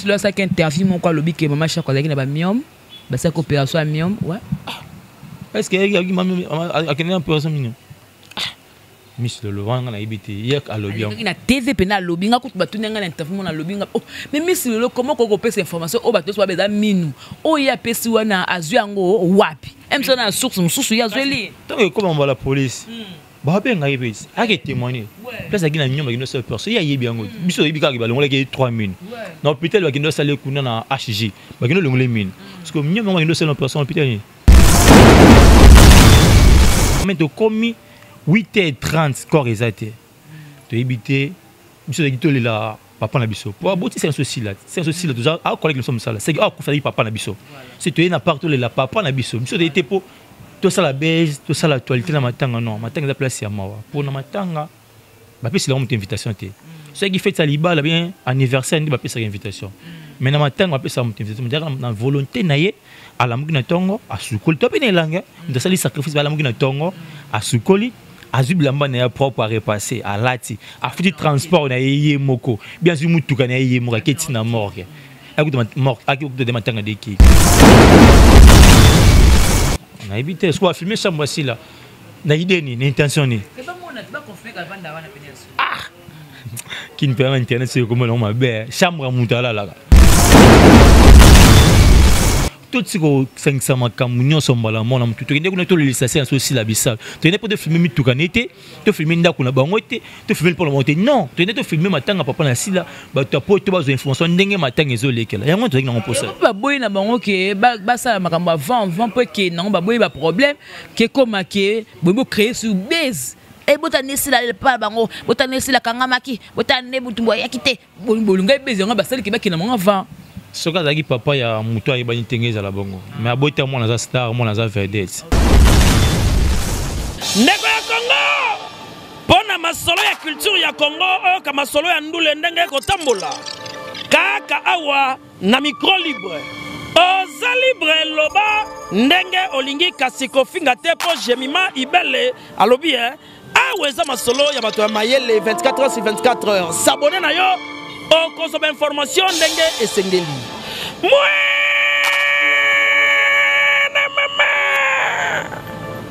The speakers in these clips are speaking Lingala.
Lolo asalaki interview moko, alobi ke mama Shako azalaki na bamyome, basalaki opération ya myome, ouais. Ah. Est ce que akende na opération mino? Miss Lolo wana nga nayebi te, ye alobi yango na TV mpe alobi. Nga kutu batuni nga na interview mona, alobi nga: "Oh, mais Miss Lolo, comment okoki kopesa information oyo bato nyonso baza minu oyo ye apesi wana? Azwi yango wapi?" Mso na source mosusu ye azweli. Ntango ekoma mbala police, babenga ye mpe ake témoigner place aki na nyongo, bakende osala opération. Ye ayebi yango, biso toyebi kaka balongolaki ye 3 mine na hôpital, bakende osala kuna na HG, bakende olongola mine, parce que nyongo bakende osala opération na hôpital nini. Mais tokomi 8h30, corps eza te, toyebi te. Biso tozalaki tolela papa na biso po aboti senso osila, senso osila, toza akolaki biso mosala seki akufaki papa na biso. Si toye na part tolela papa na biso, biso toye te mpo tosala base, tosala actualité na matanga. Non, matanga eza place ya mawa. Mpona matanga bapesela moto invitation te. Soki fête ya libala, bien anniversaire, nde bapesaka invitation, mais na matanga bapesaka moto invitation. Moto na volonté na ye alamuki na ntongo, asukoli to mpe na elanga, moto asali sacrifice, balamuki na ntongo, asukoli, azwi bilamba na ye propre, arepasse, alati, afuti transport na ye ye moko, bien azwi mutuka na ye ye moko, aketi na morgue, akuta te matanga deki. Nayebi te soki afilme chambre asila na idée nini, na intention nini. Ah, kini mpe na internet soki ekomona yango mabe, chambre ya moto alalaka, toti kosangisa makambo nyonso mbala mona motu. Tokende kuna tolelisa se na so osila bisalo, tokende mpo tofilme mituka ne te, tofilme ndako na bango te, tofilme mpo na bango te. Non, tokende tofilme matanga papa na sila, bato ya po to bazwa information ndenge matanga ezolekela yango. Tozalaki nango mposa. Baboyi na bango ke basala makambo avant avant mpo ekende nango, baboyi baproblème ke koma ke boyi bocréer sur base botanda esila epa bango, botanda esila kangamaki, botanda nde butu boyaki te, bolinga ebezi yango, basaliki bakende bango avant. Soki azalaki papa ya moto ayebani ndenge ezala bongo, mais aboti mwana aza star, mwana aza vedette. Ndeko ya Kongo, mpo na masolo ya culture ya Kongo, oyoka masolo ya ndule ndenge ekotambola kaka awa na Micro Libre. Oza libre, loba ndenge olingi, kasi kofinga te, mpo Jemima Ibele alobi e awa eza masolo ya bato ya mayele. 24 heures sur 24 heures, s'abonner na yo, okozwa bainformation ndenge esengeli. Mwene mama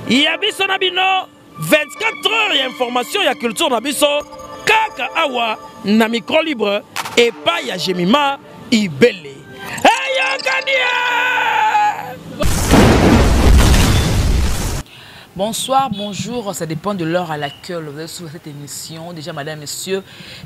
ya biso na bino, 24 heures ya information ya culture na biso kaka awa na Micro Libre epai ya Jemima Ibele. Eyokani. Bonsoir, bonjour, ça dépend de l'heure à laquelle vous êtes sur cette émission. Déjà, madame, monsieur,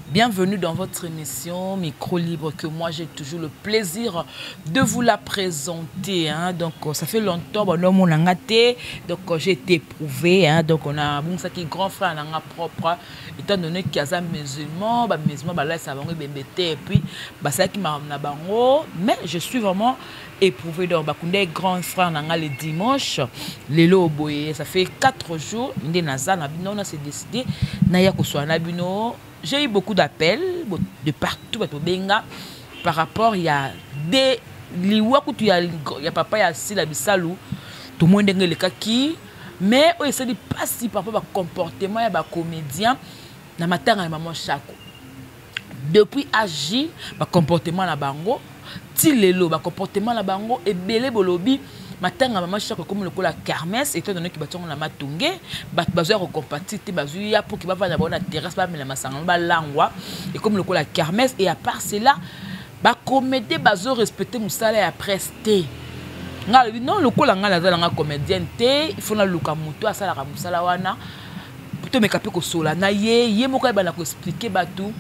bienvenue dans votre émission Micro Libre que moi j'ai toujours le plaisir de vous la présenter. Hein. Donc, ça fait longtemps, bon, non, mon donc j'ai été éprouvé. Hein. Donc, on a bon, ça qui est grand frère, on a propre, étant donné qu'il y a musulman, bah, musulman, bah, là, ça va, et puis, bah, ça qui m'a mais je suis vraiment éprouvé. Donc bakunda grand frère na nga le dimanche. Lelo boye, ça fait 4 jours nde naza na bino, na s'est décidé naya koswana na bino. J'ai eu beaucoup d'appels de partout, bato benga par rapport ya de liwa kutu ya papa ya Sila Bisalu. Tomoni ndenge elekaki, mais oyo esali mpasi par rapport bacomportement ya bacomédien na matanga ya mama Chako. Depuis agi bacomportement na bango ti lelo, bacomportement na bango ebele. Bolobi matanga mama Chako ekomi lokola kermesse, étant donné ke bato yango na matonge, bato bazwi ya kocompatir te, bazwi ya mpo ke bavanda bango na terrasse, bamela masanga, balangwa, ekomi lokola kermesse. Et à part cela, bacomédie bazorespecte mosala ya presse te. Nga alobi non, lokola ngai naza nanga comédienne te, il faut naluka moto asalaka mosala wana, tomeka mpe kosola na ye, ye moko ayebana koexpliquer bato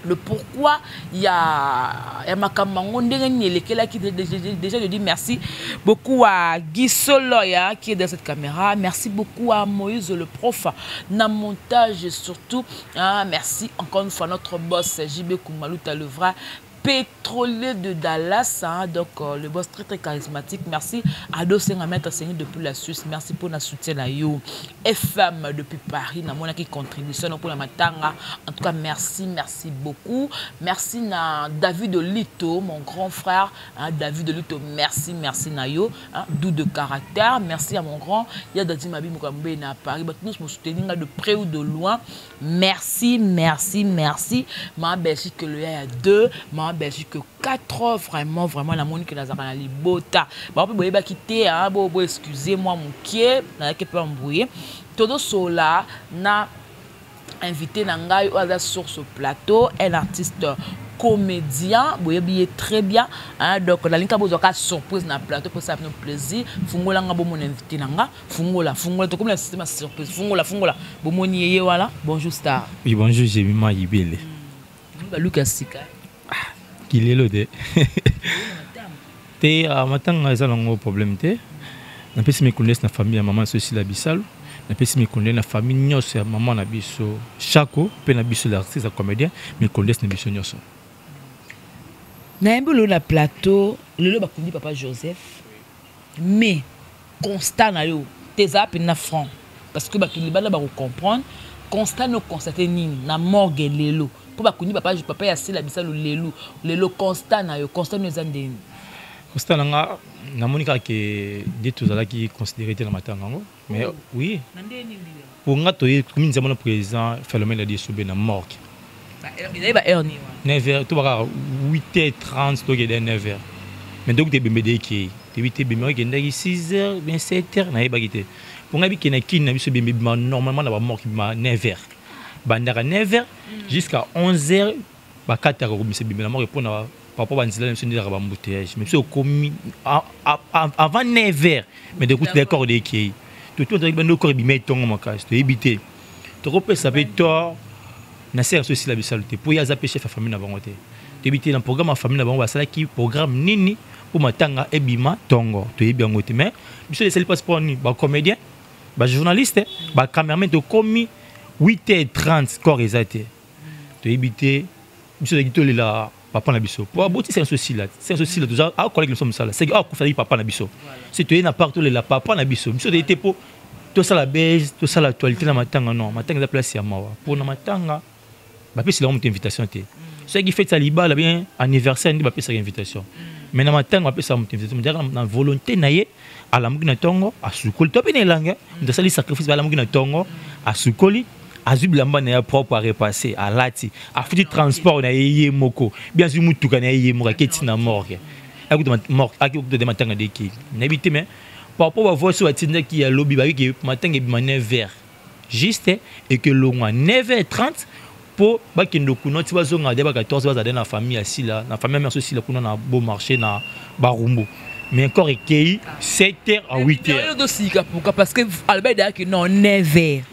le pourquoi ya makambo yango ndenge nini elekelaki. Déjà, je dis merci beaucoup à Guy Soloya qui est dans cette caméra, merci beaucoup à Moïse le prof na montage, et surtout, hein, merci encore une fois notre boss JB Koumalouta, le vrai pétrolier de Dallas, hein, donc le boss très très charismatique. Merci à Dosenga Maître Seigneur depuis la Suisse, merci pour la soutien à yo. FM depuis Paris, na mona qui contribution pour la matanga. En tout cas, merci, merci beaucoup. Merci na David Lito, mon grand frère, hein, David Lito, merci, merci na yo, hein, doux de caractère. Merci à mon grand Yadadi Mabi Mukambe na Paris. Bah, nous nous soutenir de près ou de loin. Merci, merci, merci. Ma Belgique le y a deux, ma Hein, Belgique 4 heures, vraiment, vraiment, namoni que nazalaka na libota. Bango mpe boyebaki te, hein, bo, bo excusez moi mokie, nazalaki mpe embrouillé. Tozosola na invité na ngai oyo aza sur ce plateau, un artiste comédien, boyebi ye très bien, hein, donc nalingi bozwaka surprise na plateau mpo esala bino plaisir. Fungola nga bomona invité na nga, fungola, fungola, tokomi na système ya surprise, fungola, fungola, bomoni ye, ye wana. Bonjour star. Oui, bonjour Jemima Ibele. Baluka sika. Kilelo te te, matanga eza nango problème te. Napesi mikondes na famille ya mama na biso Sila Bisalo, napesi mikonde na famille nyonso ya mama na biso Chako, mpe na biso l'artiste ya comédien, mikondes na biso nyonso. Nayambi lelo na plateau, lelo bakundi papa Joseph, mais constat na yo te ezala mpenza franc, parce que bato libanda bakocomprendre. Constat no constate nini na morgue lelo mpo bakundi papa ya Sila Bisalo lelo? Lelo constat na yo, constat no eza ndeni? Constat na nga, namoni kaka ke nde tozalaki considéré te na matanga yango, mais oui, po nga toye komi nzambo na président Phénomène adi Esobe na morgue. Ezali ba heure nini? 9 heures to baka 8h30, tokende 9 heures, mais tokuta ebembe de ekei. Toyebi te ebembe ekendaki 6 heures bien 7 heures, nayebaki te. Po ngai bikende na kini na biso, ebembe ebima normalement na bamorgue ebima 9 heures, bandaka 9 heures jusqu'à 11 heures, bakataka kobimisa ebembe na morgue mpona par rapport banzela na biso nde ezalaka baembouteillage. Mais biso okomi avant 9 heures, mais tokuti d'accord de ekei. Tozalaki bando corps ebima etongo makasi, toyebi te. Tokopesa mpe tort na sere so esila bisalo te, mpo ye aza mpe chef ya famille na bango te. Toyebi te na programme ya famille na bango basalaki programme nini mpo matanga ebima ntongo, toyebi yango te. Mais biso esali mpasi mpo nini? Bacomédien, bajournaliste, bacameraman, tokomi 8h30, corps eza te. Toyebi te. Biso tozalaki tolela papa na biso po abotisa biso Sila. Sila biso Sila, toza akolaki biso mosala seki akufa, azalaki papa na biso. So toye na part tolela papa na biso. Biso toye te mpo tosala base, tosala actualité na matanga. Non, matanga eza place ya mawa. Mpona matanga bapesela moto invitation te. Soki fête ya libala bien anniversaire nde bapesaka invitation, mais na matanga bapesaka moto invitation. Moto ayaka na volonté na ye, alamuki na ntongo, asukoli to mpe na elanga, moto asali sacrifice, alamuki na ntongo, asukoli, azwi bilamba na ye propre, arepasse, alati, afuti transport na ye ye moko bien, azwi mutuka na ye ye moko, aketi na morgue, akuta morgue, akuta de matanga deki. Nayebi te, mais par rapport bavoice oyo batindaki ya lobi, bayiki matanga ebima 9 heures juste, eke longwa 9h30 mpo bakende kuna ti bazonga de ba 14, bazala na famille ya Sila, na famille ya merci Sila kuna na Beau Marché na Barumbu. Mais encore ekei 7h à 8h. Tosika pourquoi? Parce que Albert deyaki non 9 heures,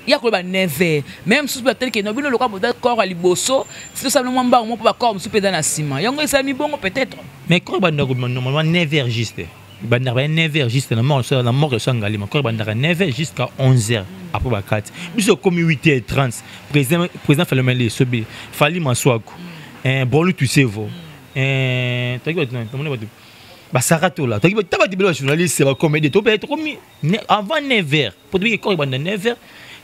ya koloba 9 heures, même mosusu bateleke no bino lokola boza corps ya liboso, si tosala mwa mbango mo mpo bacorps mosusu mpe eza na nsima, yango esalami bongo peut-être. Mais corps ebandaka kobima normalement 9 heures juste, ebandaka baya 9 heures juste na morgue so Ngalima. Corps ebandaka 9 heures jusqu'à 11 heures, après bakati. Biso okomi 8 heures 30, président Phénomène Esobe, Fali Maswako, Bolu Tusevo, toki bato tomoni bato basaka tola, toki ta bato ebele, bajournaliste, bacomédien, tope tokomi avant 9 heures po tobiki corps ebanda 9 heures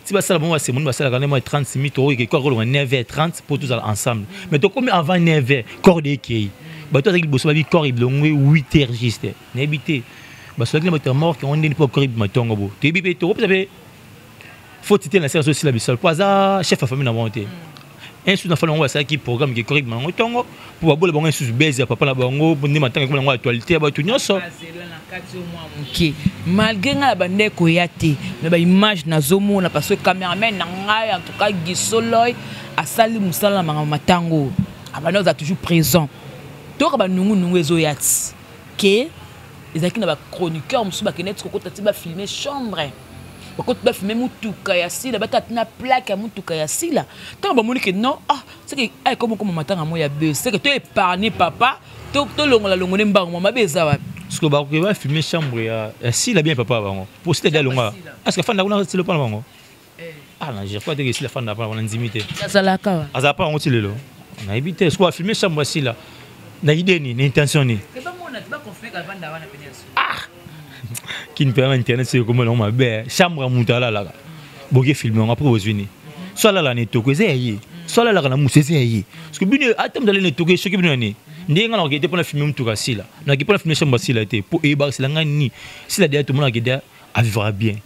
ti basala bango basemoni, basalaka nde mwa 30 minutes, tokoki corps kolonga 9 heures 30 mpo tozala ensemble. Mais tokomi avant 9 heures, corps de ekei. Bato azalaki liboso babi corps elongwe 8 heures juste. Nayebi te basolaki na bato ya morgue yango ndeni mpo corps ebima ntongo bo. Toyebi mpe tokopesa mpe faute te na sere azosila bisalo mpo aza chef ya famille na bango te. Insusu na famille bango basalaki programme ke corps ebima yango ntongo mpo babola bango insusu bese ya papa na bango nde matanga ekoma yango actualité ya bato nyonso. Azela na kati yo mwa moke, malgré ngai na bandeko ya te, mais baimage nazomona, parce que cameraman na ngai, en tout cas Gisoloy, asali mosala na makambo matango, abandi aza toujours présent. Toyoka banungunungu ezoya ti ke ezalaki na bachroniqueur mosusu bakende ti kokota ti bafilme chambre, bakoti bafilme mutuka ya Sila, bata tina plaque ya mutuka ya Sila. Ntango bamoni ke non, ah, seke ayekoma okoma matanga mo ya be, seke to épargne papa, tolongola longone mbango mwa mabe eza wapi? Parce que bakoki bafilme chambre ya Sila bien papa bango po Sila de alonga, est ce que afanda kuna Sila mpona bango? Ah, na je crois te ke Sila afanda mpona bango, na ndimi te. Azalaka wa? Azala pa bango ti lelo, nayebi te. Soki bafilme chambre ya Sila na idée nini, na intention nini? Ah, kini mpe na internet soki ekomona yango mabe. Chambre ya moto alalaka, boke filme yango, après bozwi nini? So alalaka na etoko, eza ya ye. So alalaka na musu, eza ya ye. Parce que bino ata moto alali na etoko, soki bino na nini? Ndenge nga nakokende te mpona filme motuka Sila, naki mpona filme chambre ya Sila te, mpo eyebakisela ngai nini? Sila deya tomonaka deya avivra bien.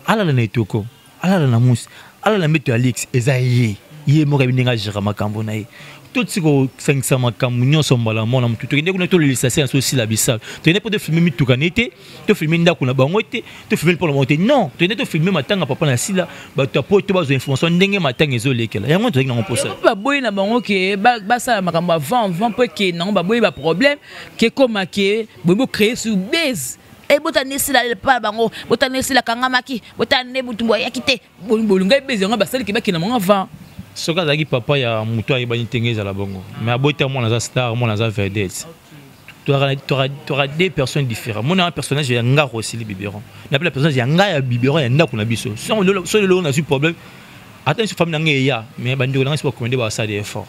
Alala na etoko, alala na musi, alala na mbeto ya Alex, eza ye. Ye moko ayebi ndenge agéra makambo na ye. Toti kosangisa makambo nyonso mbala mona motu. Tokende kuna, tolelisa se na so osila bisalo. Tokende mpo tofilme mituka ne te, tofilme ndako na bango te, tofilme mpo na bango te. Non, tokende tofilme matanga papa na Sila. Bato ya poto bazwa information ndenge matanga ezolekela. Yango tozalaki nango mposa. Baboyi na bango ke basala makambo avant avant, mpo ekende nango. Baboyi baproblème ke koma ke boyi bocréer sur base e botani esila epa bango, botani esila kangamaki, botani nde butumbu ayaki te. Bolinga ebezi yango, basaliki bakende bango avant. Soki azalaki papa ya moto ayebani ndenge ezala bongo, mais abota mwana aza star, mwana aza vedette. Toka deux personnes différentes. Mona personnage ya nga Rosili biberon, na mpe la personnage ya nga ya biberon ya ndako na biso. So lelo nazwi problème, ata biso famille na ngai eya, mais bandeko na ngai so bacomédie basala des efforts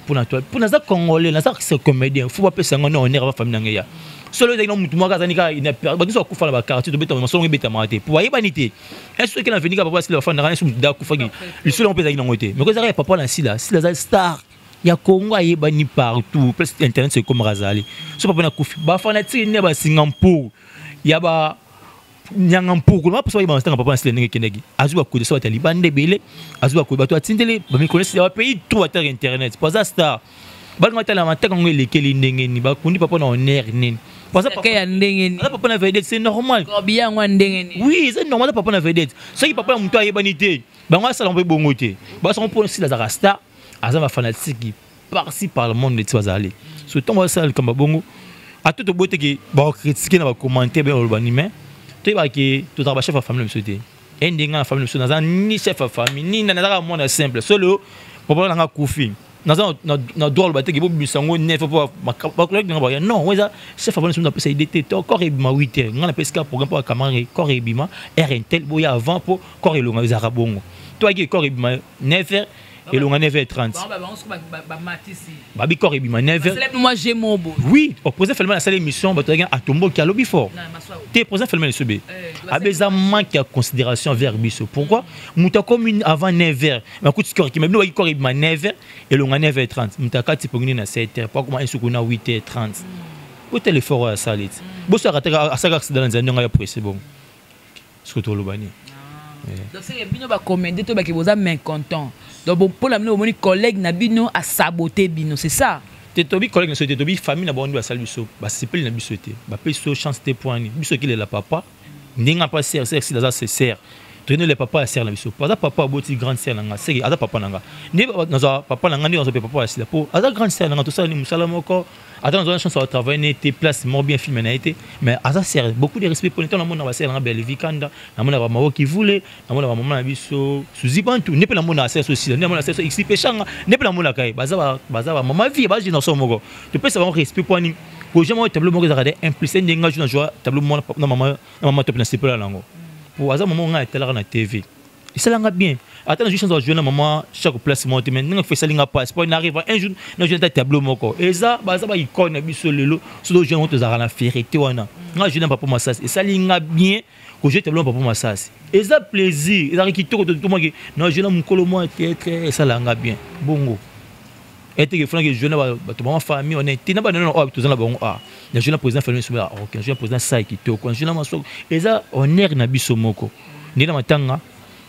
mpona toi, mpo naza Congolais, naza comédien, faut bapesa yango na honneur. Bafamille na ngai ya solo ezalaki na mutu moko azali kaka, bato nyonso bakufa na baquartier, tobeta masolo ebetamaka te po bayebani te. Soki na veni kaka papa Sila bafandaka na so, mutu da akufaki, lisolo yango mpe ezalaki nango te. Mais ko ezalaka ya papa na Sila. Sila aza star ya Congo, ayebani partout, place internet so ekomaka azali. So papa nakufi, bafanatike nde basinga mpo ya ba nyanga mpuku na mposa bayeba matanga papa na Sila ndenge ekendaki. Azwi bakude so bato ya libanda ebele, azwi bakude bato atindeli bamikonesi ya bapays tout ataka internet, po aza star. Balinga batala matanga yango elekeli ndenge nini, bakundi papa na honneur nini. Ya ndenge nini. Aza papa na vedette, c'est normal. Corbillard yango ya ndenge nini. Oui, c'est normal, aza papa na vedette. Soki papa ya moto ayebani te, bango asala mpe bongo te. Basala mpo Sila azalaka star, aza bafanatike par-ci par le monde neti bazali. So ntango basala likambo bongo, ata toboyi teke bakocritiquer na bacommentaire, be baloba ni, mais toyebaka ke tozalaka bachef ya famille na biso te. E ndenge na famille na biso, naza ni chef ya famille ni nazalaka mwana simple. So lelo papa nanga akufi, naza na droit aloba teke bobimisa yango nef mpo bakolaki nanga baya. Non, eza chef ya famille na biso napesa idée te to corps ebima 8 heures. Nga napesi kaka programme mpo bacamarade, corps ebima heure intel, boya avant mpo corps elonga. Ezalaka bongo. To ayaki corps ebima 9 heures, elonga 9 h 30. Babi corps ebima 9 heures. Moi j'ai mon beau. Oui, au président Felman asala émission, bato azalaki atomboki, alobi fort te. Président Felman esobe abe eza manque ya considération vers biso. Pourquoi moto akomi avant 9 heures, bakuti corps ekima? Bino baki corps ebima 9 heures, elonga 9 h 30. Moto akati pongi na 7 heures po akoma esuku na 8 h 30. Botala effort oyo asali ti bosalaka te. Asalaka accident na nzela ndenge ya presse bongo, soki toloba nini? Donc c'est bino bacomédie to baki boza mécontent. Donc mpona bino, bomoni collègue na bino asabote bino, c'est ça? Te, tobi collègue na biso te, tobi famille na bango nde basali biso, basepeli na biso te, bapesi biso chance te. Po ani biso ekelela papa ndenge apa sœur, sœur Sila aza sœur, tokende le papa ya sœur na biso, po aza papa aboti grande sœur na nga. Seke aza papa na nga nde nazwa papa na nga, nde nazwa mpe papa ya Sila, po aza grande sœur na nga. Tosala ni mosala moko, ata nazwa chance ya travailler ne te place moko bien film na ye te, mais aza sœur. Beaucoup de respect pona ntango namona basœur na nga Bellevie Kanda, namona bamawoki vule, namona bamama na biso Suzi Bantu, nde mpe namona sœur so Sila, nde namona sœur so Xi Peshanga, nde mpe namonaka ye. Baza bamama vie, bagénération moko, topesa bango respect. Po ani kojua moko tableau moko ezalaka de implice ndenge nga ju na joua tableau moko na mama top, na sepela nango, po aza mama ngai atalaka na TV, esalanga bien. Ata nazwi chance bajouer na mama chaque place moko te, mais ndenge fo esalinga passe po n'arrive un jour na jouer ata tableau moko. Eza baza baicône na biso. Lelo so tojouer yango, tozalaka na fierté wana. Nga jouer na papa Masasi, esalinga bien. Kojouer tableau na papa Masasi eza plaisir, ezalaka kitoko. Totomaki na jouer na mokolo mwa théâtre, esalanga bien bongo. Eteke fanaki jouer na bato bama famille wana te, na banana oyo toza na bango. A na jouer na président famille sobe, ok, na jouer na président Sai kitoko, na jouer na Masoko, eza honneur na biso moko. Nde na matanga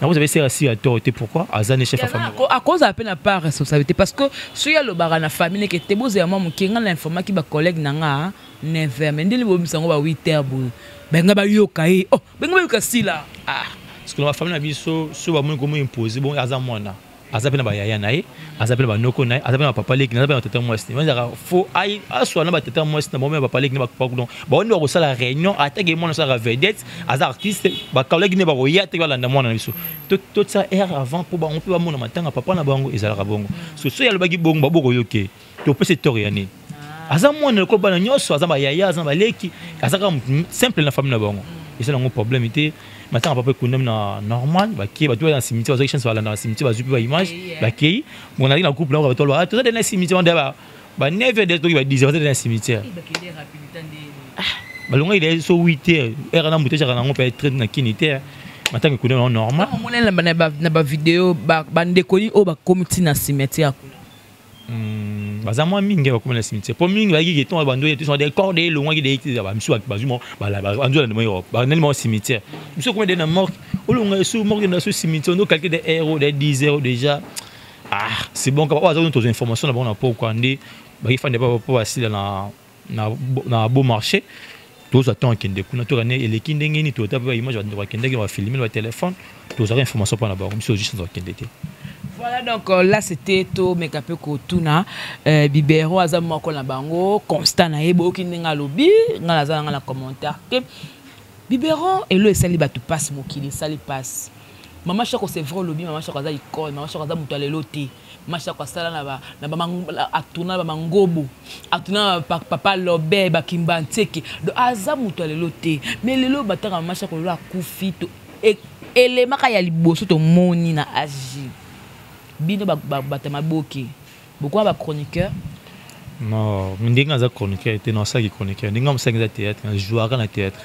nakozala esera si ya tort te. Pourquoi aza ne chef ya famille? Akozala mpe na part responsabilité, parce que soki alobaka na famille neke te, bozela mwa moke, nga na informaki bacollègue na nga 9 heures, mais ndenge bobimisa yango ba 8 heures boye, benga bayoka ye, oh, benga bayoka Sila. Ah, parce que na bafamille na biso, so bamoni komo impose bon, aza mwana, aza mpe na bayaya na ye, aza mpe na banoko na ye, aza mpe na bapapa leki, aza mpe na batata mwasi. Ezalaka fo aswa na batata mwasi na bango, bapapa leki na bapapa. Donc bango nde bakosala réunion. Atake mwana asalaka vedette, aza artiste, bakalaki nde bakoya te, balanda mwana na biso. Totia heure avant mpo bango mpe bamona matanga papa na bango. Ezalaka bongo. So soki alobaki bongo, babokoyoke, topesi tort ya nini? Aza mwana lokola bana nyonso, aza bayaya, aza baleki, aza kaka simple na famille na bango. Eza nango problème te. Matanga papa ekundami na normal, bakei bato na cimetière, bazwaki chance balanda na cimetière, bazwi mpe baimage, bakei. Bon, nazalaki na groupe na bato baloba toza de na cimetière wana ba 9 heures toki ba 10 heures, baza de na cimetière. Balongaki de so 8 heures, heure na moto ezalaka nango mpe traite na kini te. Matanga ekundami nango normal. Omoni na bavideo bandekoli oyo bakomi ntina cimetière kuna? Baza mwa mingi bakomi na cimetière, mpo mingi bayaki ke ntongo bando ye des corps de elongwaki de bamisu bazwi banzolanda mo banani moko cimetière. Biso komi de na morgue, olonga esu morgue na so cimetière, ondo calcul de heure de 10 heures déjà. Ah, c'est bon, oyo aza tozwa information na bango na pokwa nde bakifanda mpo basila na beau marché. Tozwa temps akende kuna, tokane eleki ndenge nini, tota mpe baimage, bandeko bakendaki, bafilme na batelefone, tozwaka information mpo na bango. Biso juste akende te. Voilà, donc là c'était to meka pe kotuna Bibero aza moko na bango constat na ye boyoki ndenge alobi. Nga naza nanga na commentaire te. Biberon elo esali bato passe, mokili esali passe. Mama Shako, c'est vrai, olobi Mama Shako aza icône. Mama Shako aza moto ya lelo te. Mama Shako asala na atourna na bamangobo, atourna na papa Lobe, bakimba ntieke, donc aza moto ya lelo te. Mais lelo batanga Mama Shako, lelo akufi to elemaka ya liboso tomoni na ag bino bato ya maboke bokoma bachroniqueur. Non, ndenge aza chroniqueur te, nasalaki chroniqueur ndenge mosalaki eza théâtre, najouaka na théâtre.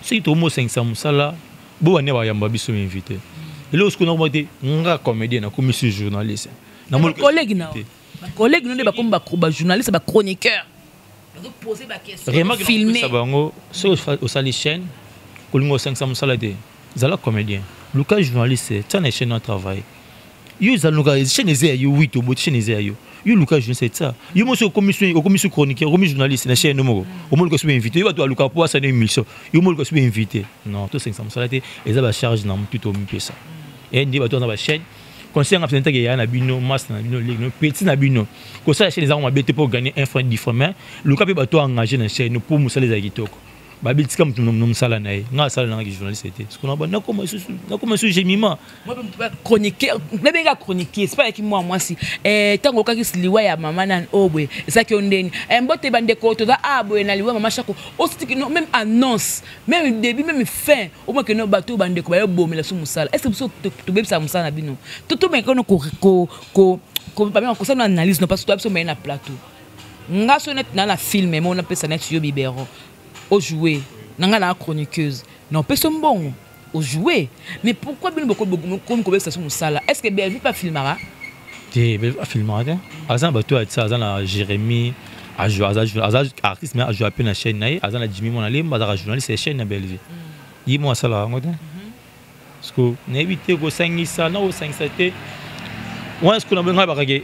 Soki tokomosangisa mosala bo bane bayamba biso invité eloko soki nakoma te, nga comédien nakomi su journaliste. Collègue na bacollègue no nde bakomi bajournaliste, bachroniqueur, bazoposer baquestion. Filme bango. Soki osali chaîne, kolinga osangisa mosala te. Zala comédien, luka journaliste, tia na chaîne na travail. Yo eza luka chaîne eza ya yo, wi toboti chaîne eza ya yo. Yo luka journaliste, tia yo mosi okomi su chroniqueur, okomi journaliste na chaîne moko, omoluka su invité. Yo bato baluka po asala émission, yo moluka su invité. Non, tosangisa mosala te, eza bacharge na motu tomipesa e nde bato na bachaîne. Conseil nga mpenza ya na bino, masse na bino, ligue petit na bino, kosala chaîne ezango mabe te mpo gagner un franc, 10 francs, mais luka mpe bato engagé na chaîne mpo mosala ezala kitoko. Babi tika motu na mosala na ye. Nga asala nangaki journaliste te, parce que nakoma lisusu Jemima. Chroniqueur, nabenga chroniqueur, c'est pas yaki mwa mwasi. Ntango okaki liwa ya mama nani oyo boye, ezalaki yo ndeni mbote bandeko, toza a boye na liwa mama Shako, ositiki no même annonce, même début, même fin, omaki no bato oyo bandeko bayobomela so mosala. Est ce que biso tobebisaka mosala na bino? To tomeka no kosala analyse no, parce que toya biso maye na plateau. Nga so neti na film mo napesa neti yo biberon ojouer na nga na chroniqueuse na opesa mbongo ojouer, mais pourquoi bino bokomi kobebisa so mosala? Est ce que Belvi pa filmaka? Te, Belvi afilmaka te. Aza na bato atia, aza na Jérémie, aza artiste mais ajoue mpe na chaîne na ye. Aza na Jimmy Mwana Lemba, azaka journaliste ya chaîne ya Belvi. Ye mo asalaka yango te, parce que nayebi te kosangisa na kosangisa te wana. Sikoyo na ngai bakake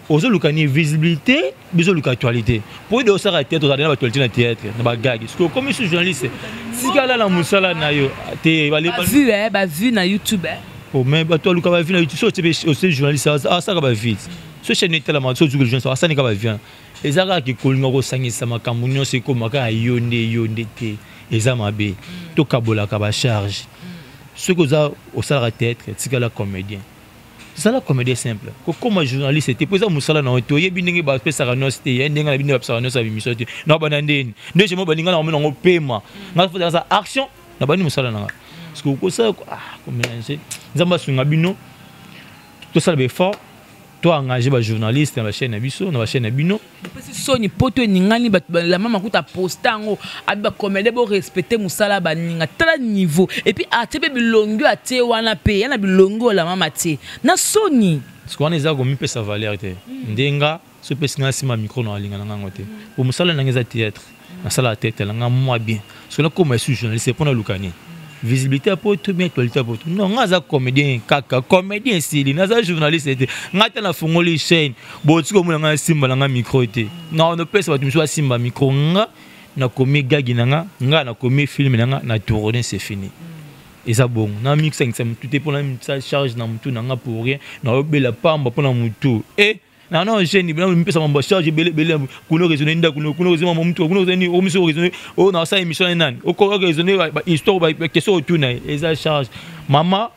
ozoluka ni visibilité, biso oluka actualité po ede osala théâtre, ozala na baactualité na théâtre na bagage. Parce que okomi su journaliste, tikala na mosala na yo te. Bavue, bavue na YouTube. Oh, mais bato aluka bavue na YouTube. So otie journaliste asalaka bavue, so chaîne etalama, so ozuka journaliste asalika bavue. Eza kaka kolinga kosangisa makambo nyonso ekóma kaka yo nde, yo nde te, eza mabe. Tokabolaka bacharge. Soki oza osalaka théâtre, tikala comédien, zala comédien simple. Kokóma journaliste te, mpo eza mosala na yo te. Oyebi ndenge bapesaka nyonso te, ye ndenge na bino bapesaka nyonso ya bimission te. Na bana ndeni nde jemo balinga na komona yango pema. Nga fo action na bani mosala na nga, parce que okosala komélange. Nzambe asunga bino, tosala baeffort, to engagé bajournaliste na bachaîne na biso, na bachaîne na bino. Bopesi soni poto eningani bato. La mama kuta posta yango, abi bacomédien borespecte mosala baninga. Tala niveau, et puis atie mpe bilongi oyo atie wana mpe ya na bilongi oyo la mama atie na soni. Parce que wana eza komipesa valeur te. Nde nga so opesi nga nsima micro na alinga na ngango te, po mosala nanga eza théâtre, nasalaka théâtre nanga mwa bien. Soki nakóma esu journaliste mpo naluka nini? Visibilité ya poto, bien actualité ya poto? Non, nga aza comédien, kaka comédien esili, naza journaliste te. Nga te nafungoli chaîne, botiki komona nga asimba na nga micro te. Na nopesa bato mosusu asimba micro. Nga nakomi gagi na nga, nga nakomi film na nga na tourne, c'est fini. Eza bongo na mixangisa motu te mpona misa charge na motu na nga pour rien, naobela pamba mpona motu e na na jeune bina mipesa mambo charge ebele ebele. Kuna raisonner ndako, kuna raisonner mambo mutu, kuna raisonner omiso, raisonner oyo na osala émission nani, oko raisonner histoire, ba question otuna, eza charge. Mama,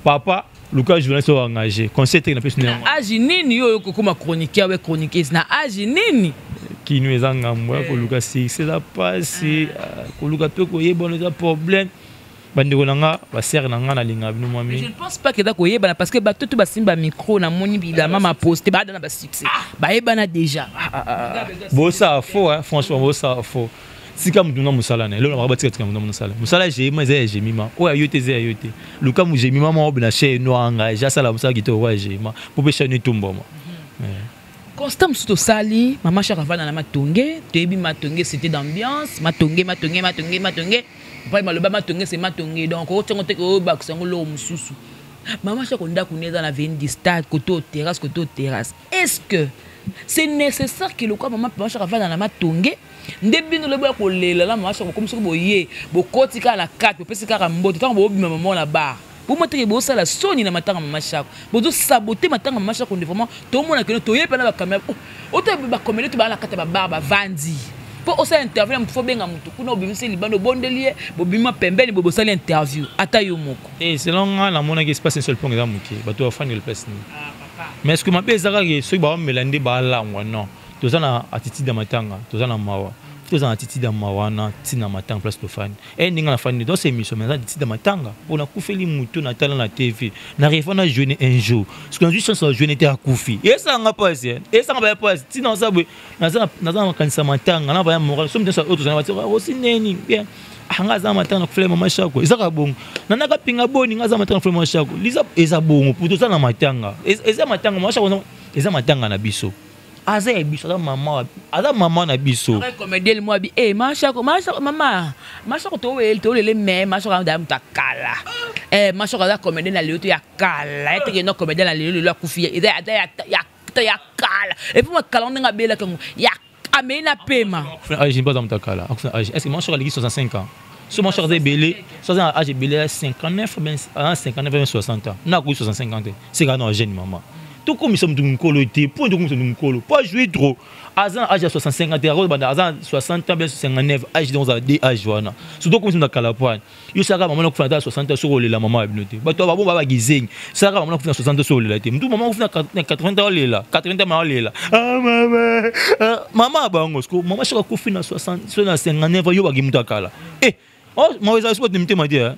papa, luka journaliste oyo engagé, conseil teke napesi. Na age nini yo okokoma chroniqueur we chroniqueuse? Na age nini? Kino eza ngambo ya koluka succès, eza pasi koluka mpe koyebana, eza problème. Bandeko na nga, basere na nga, nalinga bino mwa. Je ne pense pas que eza koyebana, parce que bato to basimba micro, namoni bilama maposte baada na basuccès, bayebana déjà. Bosala faux, franchement bosala faux. Tika motu na mosala na ye. Eloko na batika, tika motu na mosala. Mosala Jemima eza ya Jemima, oyo ya yo te, eza ya yo te. Luka mo Jemima moko na chaîne no engage, asala mosala kitoko ya Jemima po mpe chaîne etumbama. Constant mosusu tosali mama Chaka avanda na Matonge, toyebi Matonge, cité d'ambiance. Matonge, Matonge, Matonge, Matonge, mpo maloba Matonge, c'est Matonge. Donc otiango te, oyobakisa yango loko mosusu. Mama Shako ndako ne eza na avenue du stade, kote oyo terrasse, kote oyo terrasse. Est ce que c'est nécessaire que lokola mama mama Shako avanda na matonge nde bino lobi boya kolela na mama Shako, bokomi soki boye bokoti kaka na kati, bopesi kaka mbote ntango bobima mama na bar, bomoi teke bosala soni na matanga mama Shako, bozosabote matanga mama Shako. Nde vraiment tomona keno toyebi na bakamera oto bakomele to baa na kati ya babar bavandi mpo osala interview na motu, fo benga motu kuna, obimisi libanda, obondeli ye, bobima pembeni, boye bosali interview ata yo moko. Te, selon nga namonaki espace un seul point eza moke, bato bafandela place nini? Mais ce que mabe eza kaka soki baomela nde balangwa. Non, toza na attitude ya matanga, toza na mawa, toza na attitude ya mawa wana ntina matanga. Place tofandi e ndenge nafandi tosa émission, mais naza attitude ya matanga mpo nakufeli motu natala na TV na refa na jeune un jour, soki nazwi chance ya jeune te, akufi, esanga mpasi, esanga baya mpasi ntina oza boye. Naza na makanisa matanga na baya moral so moto oyo tozala bati osi neni bien. Nga aza matanga na kufela mama Shako, ezaka bongo nanaka pinga boni. Nga aza matanga na kufela mama Shako liza, eza bongo po toza na matanga, eza matanga mama Shako, eza matanga na biso, aza ya biso, aza mama, aza mama na biso. Comédien mo abi eh mama Shako, mama Shako, mama mama Shako towele tolele, mais mama Shako aza moto akala. Eh, mama Shako aza comédien na lelo to ya kala, eteke no comédien na lelo, lelo akufi, eza ya ya kala. Et puis makala ndenge abelaka yango ya amei na pema. Âge mpo aza moto akala, âge, est ce que mama Shako aleki 65 ans? So mama Shako aza ebele, so aza na âge ebele ya 59, ben 59 ben 60 ans, na akoki 65 ans te, c'est kaka na jeune mama. Tokomisa motu mokolo te, mpo tokomisa motu mokolo po ajoue trop. Aza na âge ya 65 ans te, akozobanda aza na 60 ans bien 59 âge, donc ozala de âge wana. So tokomisa moto akala po wana yo salaka mama nakufa na 60 ans, soki olela mama ya bino te, bato babo baba gizengi. Salaka mama nakufa na 60 ans, soki olela te, mutu mama akufi na 80 ans olela, 80 ans ma olela mama mama bango. Siko mama soki akufi na 60, so na 59, yo baki moto akala. Eh, mawa ezala soki bato mitema te,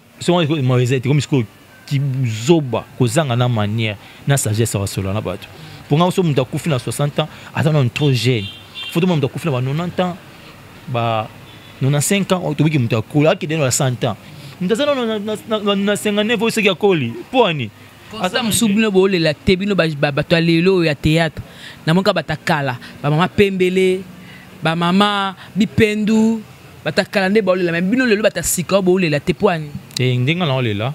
mawa eza te. Komi sikoyo kizoba, kozanga na manière na sagesse ya na bato. Mpo nga so moto akufi na 60 ans, aza nano trop jeune. Faut tomona moto akufi na ba 90 ans, ba 95 ans, tobiki moto akoli, akende na 100 ans. Moto aza nano na 59 oyo soki akoli mpo ani? Aza mosusu. Bino boolela te, bino bato ya lelo oyo ya théâtre. Namonika bato ya kala, bamama pembele, bamama bipendu, bato ya kala nde baolela. Me bino lelo bato ya sika oyo boolela te, mpo ani? Te, ndenge naolela,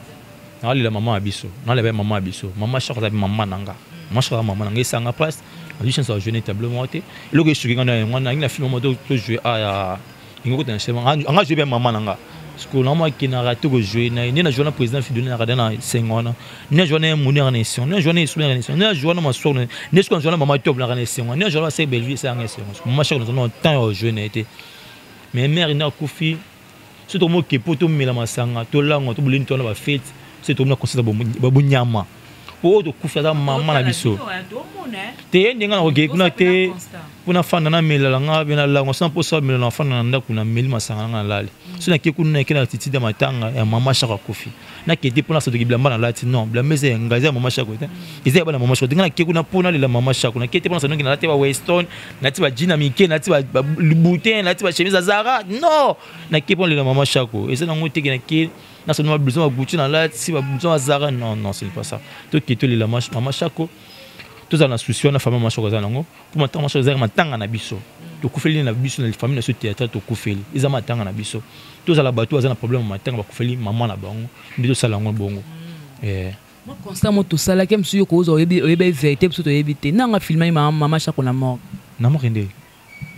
naolela mama ya biso, naolela mama ya biso, mama Shako aza mama na nga, mama Shako aza mama na nga. Esanga place nazwi chance ya jouer tableau moko te. Eloko esuki nga na yango, nangi na film moko tojoue ya ingo kota na schéma, anga jouer bien mama na nga. Parce na mwa ke na raté kojouer na ye nde na jouer na président Fidone, na rada na esengo wana, nde na jouer na ye moni na esengo, nde na jouer na esu na esengo, nde na jouer na maswar, nde soki na jouer na mama top na esengo, nde na jouer na se Bellevue esalanga esengo. Mama Shako naza na temps ya kojouer na ye te, mais mare nde akufi. So tomoke mpo tomela masanga, tolangwa, toboleni, to wana bafete, so tokomi na conscience babonyama po oyo tokufi aza mama na biso te. Ye ndenge nakokei kuna te mpo nafanda namelala nga mpe nalangwa so na mposa amela, nafanda na ndako, nameli masanga nanga, nalali. So nake kuna, nake na attitude ya matanga ya mama Shako akufi. Nake te mpo nasotoki bilamba nalati, non, bilamba eza ya ngai, eza ya mama Shako te, eza ya bana mama Shako te. Ngai nake kuna mpo nalela mama Shako. Nake te mpo nasanoki nalati ba Weston, nalati ba jean ya mike, nalati ba Louboutin, nalati ba chemise ya Zara. Non, nake mpo nalela mama Shako, eza nango teke nake nasoni ba blouson ba Gucci, nalati ba blouson ya Zara. Non, non, ce n'est pas ça. Toke tolela mama Shako, tozala na souci wana famille mama Shako aza nango, mpo matanga mama Shako ezalaka matanga na biso, tokufeli na biso na famille na biso théâtre, tokufeli, eza matanga na biso. Tozala bato baza na problème ya matanga, bakufeli mama na bango, nde tosala yango bongo. Mwa constat mo tosalaki mosusu, yo kozwa oyebi vérité, biso toyebi te. Nanga filmaki mama Shako na morgue. Na morgue nde?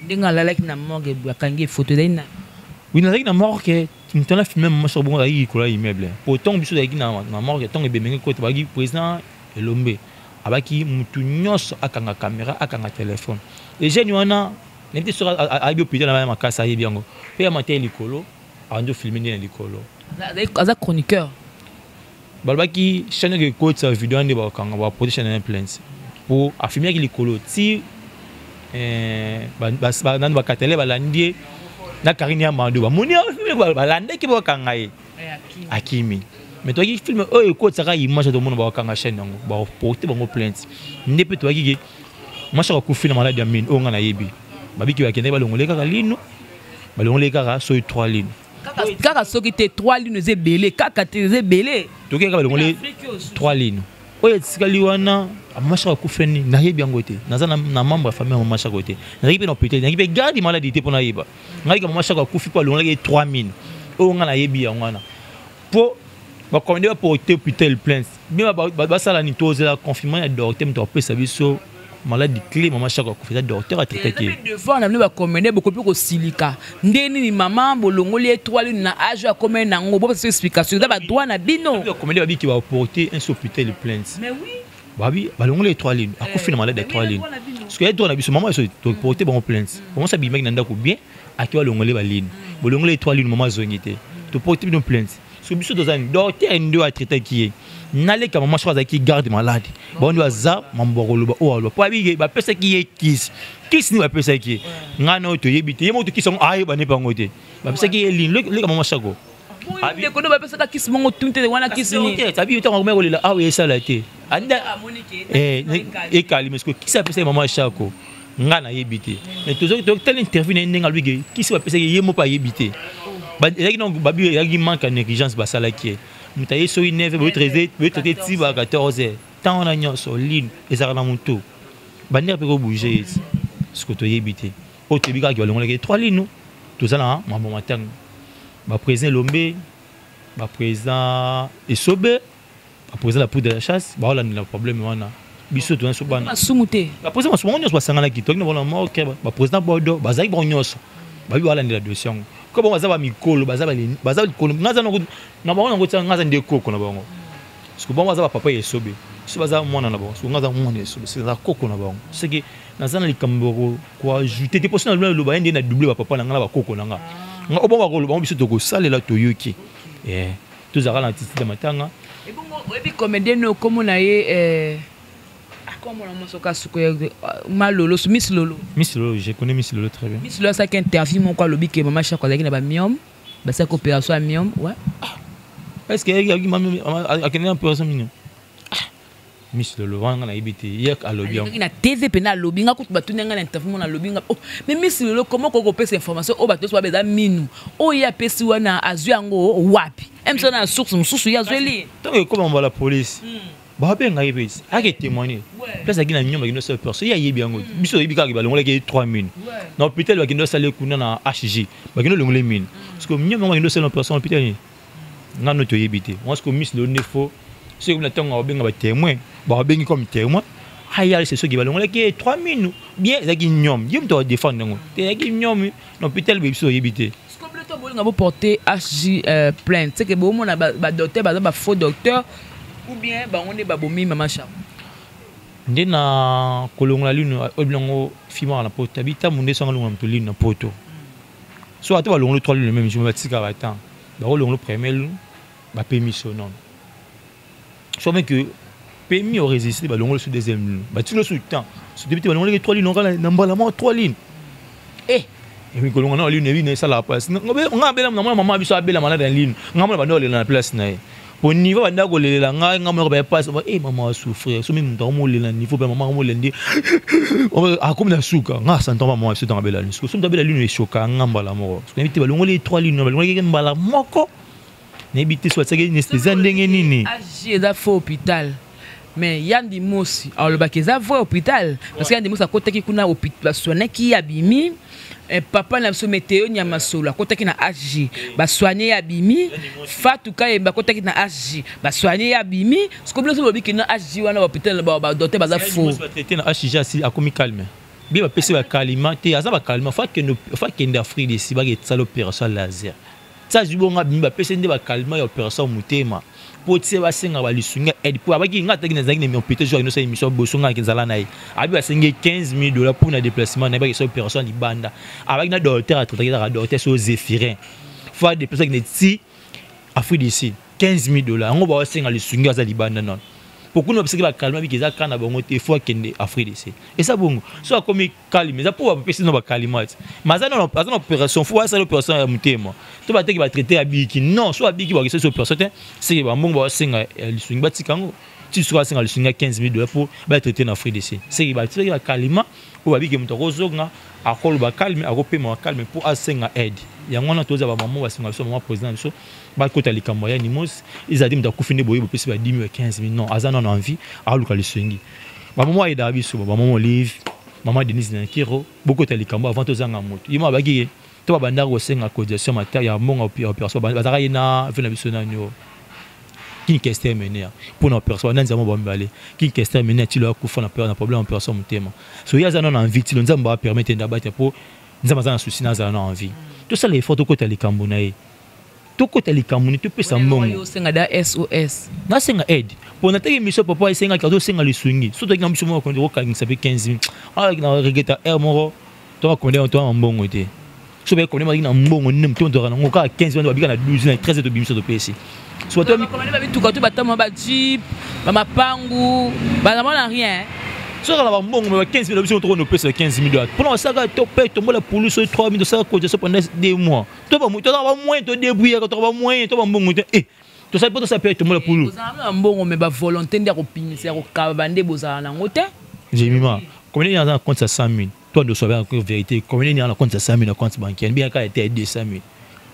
Ndenge alalaki na morgue, akangi photo, ezali na Oui, nazalaki na morgue. Moto wana filme mama Shako bongo azalaki likolo ya immeuble, po ntongo biso tozalaki na morgue, ntongo ebemenge kota, bazalaki président Elombe abaki mutu nyonso akanga caméra, akanga telefone. Eugène wana nayebi te soki ayebi hôpital na baya makasi, ayebi yango mpe ya mata ye likolo, abandi ofilme nde na likolo. Aza chroniqueur. Balobaki chaîne oyo ekotisa video wana nde bakanga, baporte chaîne na plainte, po afilmaki likolo ti nani bakatale balandi ye na Karine ya Mado, bamoni balandaki, bakanga ye, akimi. Mais toyaki film oyo ekotisaka image, tomona bakanga chaîne yango, baporte bango plainte. Nde mpe toyaki ke mwasi akufi na maladi ya mine oyo nga nayebi, babiki bakendaki, balongole kaka lino, balongole kaka soki 3 lino. Kaka soki te 3 lino, eza ebele, kaka te, eza ebele. Toki kaka balongole 3 lino oyo etikali wana. Mama Shako akufi nini, nayebi yango te. Naza na membre ya famille ya mama Shako te, nazalaki mpe na hôpital, nazalaki mpe garde maladi te mpo nayeba. Ngai ka mama Shako akufi mpo alongolaki ye 3 mine oyo nga nayebi yango wana, mpo Bacommande baporte hôpital plainte bien, basala nini? Tozela confinement ya docteur, moto apesa biso maladie clé. Mama Shako akufa, eza docteur atraitaki ye. Devant na bino bacommande, bokoki kosilika nde nini? Mama bolongoli étoile na age akomai nango, bopesa explication, eza badroit na bino. Bacommande babiki baporte un hôpital plainte. Mais oui. Babi balongoli étoile, akufi na maladie étoile, parce que droit na biso mama so toporte bango plainte. Mama so abimaki na ndako bien, aki balongoli balini, bolongoli étoile, mama azongi te, toporte bino plainte. So biso toza nini? Docteur nde atraitaki ye, naleka mama soko azalaki garde malade, bango nde baza mambo ya koloba oyo aloba po abike bapesaki ye kisi. Kisi nini bapesaki ye? Ngai na oyo toyebi te, ye moko tokisi yango ayeba nde bango te bapesaki ye lini. Leka mama Shako. Ndeko ndo bapesaka kisi mongo tuni te wana kisi nini. Abi ntango akomaki kolela awa esala te ekali, mais kisi apesaki mama Shako, ngai nayebi te. Mais totala interview na ye ndenge alobi ke kisi bapesaki ye moko ayebi te. Ezalaki donc babi ezalaki manque ya négligence basalaki ye. Moto aye soki 9, boye traité ti ba 14 heures, ntango wana nyonso lino ezalaka na motu, bandeko mpe kobouge ye ti siko toyebi te. Oyo toyebi kaka balongolaki trois lino. Toza na mambo matanga, baprésident Elombe, baprésident Esobe, baprésident la poudre de la chasse, baolandela problème wana. Biso toza so bana. Masumu te. Baprésident masumu, bango nyonso basanganaki, toki na bango na morke. Baprésident bodo bazalaki, bango nyonso babi baolandela dossier yango. Ko bango baza bamikolo, baza likolo, nga aza na bango nango tia, nga aza nde koko na bango, parce que bango baza bapapa ya Esobe, so baza mwana na bango, so nga aza mwana ya Esobe, soki naza koko na bango, soki naza na likambo koajoute te, mposo na loba ye nde na double bapapa na nga na bakoko na nga. Nga oyo bango bakoloba bango, biso tokosalela, toyoki, tozalaka na titi ya matanga. Ebongo oyebi comédien no okomo na ye, akomona mosoka suko Malolo, Miss Lolo? Miss Lolo, je connais Miss Lolo très bien. Miss Lolo asalaki interview moko, alobi ke mama Shako azalaki na bamyome, basalaki opération ya myome, ouais. Est ce que akende na opération mino? Miss Lolo wana nga nayebi te, ye alobi yango na TV mpena, alobi. Nga kutu batuni nga na interview mona, alobi nga: "Oh, mais Miss Lolo, comment koki kopesa information oyo bato nyonso babe eza minu oyo ye apesi wana? Azwi yango wapi? Mso na source mosusu ye azweli." Ntango ekoma mbala police, babenga ye mpe ake témoigner. Place aki na nyongo, bakende osala opération, ye ayebi yango. Biso toyebi kaka balongolaki ye 3 mine na hôpital, bakende osala kuna na HG, bakende olongola mine, parce que nyongo bakende osala opération na hôpital nini, nga no toyebi te. Moi ce que Miss Lolo nde faux, soki na ntango babenga batémoin, babengi comme témoin, aya se soki balongolaki ye 3 mine bien, ezalaki nyome, ye moto adéfendre yango te, ezalaki nyome na hôpital, biso toyebi te. Bolinga boporte HG plainte, c'est que bomona badocteur baza bafaux docteur ou bien bango nde babomi mama Shako? Nde na kolongola lino oyo bilongo fimaka na poto, abi ntango nde songa longola moto lino na poto, so ata balongoli trois lino même jour, batika batemps, bakolongola premier lino, bapemi so nono, so même que pemi orésister, balongoli so deuxième lino, batiki so temps, so debi te balongolaki trois lino kaka na mbala moko, trois lino kolonga na lino ebi na esalaka place. Nga abela na mwana mama biso, abela malade ya lino, nga mona banda kolela na place na ye po niveau banda kolelela ngai, nga moko baya place e mama asouffrir, so mi moto akomolela niveau mpe mama akomolela nde akomi na suka. Nga asantan mama biso ntango abela lino, so moto abela lino eshoka nga mbala moko, nayebi te balongoli trois lino, balongolaki mbala moko, nayebi te so batiaki anesthésie ndenge nini. HG eza faux hôpital, mais Yandi Mosi alobaki eza vrai hôpital, parce que Yandi Mosi akotaki kuna, basoignaki ye, abimi. Papa na biso Meteo Nyama Solo akotaki na HG, basoigne ye, abimi. Fatu Kayembe akotaki na HG, basoigne ye, abimi. Siko bino so bobiki na HG wana, bahôpital, badocteur baza faux. Batraité na HG, asi akomi calme bien, bapesi bakalima te, aza bakalima. Fo akende Afrique du Sud, bakesala opération laser ti azwi bongo, abimi, bapesi nde bakalima ya opération motema, mpo tie basenga balisungi aide, mpo abaki nga ataki nazalaki na hôpital jour akende osala émission boso, nga ezala na ye, abi basengi 15 000 $ mpona déplacement na ye, bakesa opération ya libanda. Abaki na docteur atraitaki, ezaka docteur so Zéphirin, fo adéplace akende ti Afrique du Sud, 15 000 $. Yango baosenga lisungi, aza libanda nano, po kuna bapesaki bakalima biki, eza kaka na bango te, fo akende Afrique du Sud. Eza bongo, so akomi calme, eza mpo bapesi no bakalima ti, mais aza na opération, fo asala opération ya motema to bateki batraité, abiki non, so abiki, bakesa so opération te, seke bambongo baosenga lisungi, batika yango ti soki asenga lisungi ya 15 000 $ mpo batraité na Afrique du Sud, seke batikaki bakalima oyo babiki, moto akozonga, akoloba calme, akopema calme mpo asenga aide. Yango wana toza bamama basenga biso, mama président na biso, bakota likambo ya Nimos. Ezali moto akufi nde boye, bopesi ba 10 000, 15 000, non, aza nano en vie, aluka lisungi. Bamama ayedaka biso, bamama Olive, mama Denise Nankiro, bokota likambo avant tozanga moto. Ye mo abaki ye to babandaka kosenga cotisation mata ya mbongo ya opération, bazalaka ye na ve na biso nani oyo. King Kester Emeneya mpo na opération banda nzambe ba mibale. King Kester Emeneya tilo akufa na na problème ya opération motema. So ye aza nano na envie tilo nzambe ba permettre nde abata mpo nzambe aza na souci na azala na envie. Tosala effort tokota likambo na ye. Tokota likambo ni topesa mbongo. Osenga da SOS. Nasenga aide. Mpo nataki émission papa esengaki azosenga lisungi. So toki na biso moko kokangisa mpe 15 000. Ah na regretta heure moko to bakomede to na mbongo te. So baye komede bazalaki na mbongo nde moto tozalaka nango kaka 15 wana babika na 12 na 13 tobimisa topesi. So bato bakomede babituka to batama ba jeep, ba mapangu, bazama na rien. Soki na bambongo me ba 15 000 biso toko nopesa 15 000 dollars mpona basalaka to mpe tombola pulu so 3 000 tosala cotisation pendant 2 mois to tozaka bamoyen todebrouillaka toka bamoyen to bambongo te eh tosali mpo tosala mpe tombola pulu. Bozala na mbongo me bavolonté nde ya kopimisa ya kokaba bande bozala nango te. Jemima, combien aza na compte ya 100 000? Toi ndoso abe en vérité, combien aza na compte ya 100 000 na compte bancaire? Bien kaka ete ya 200 000.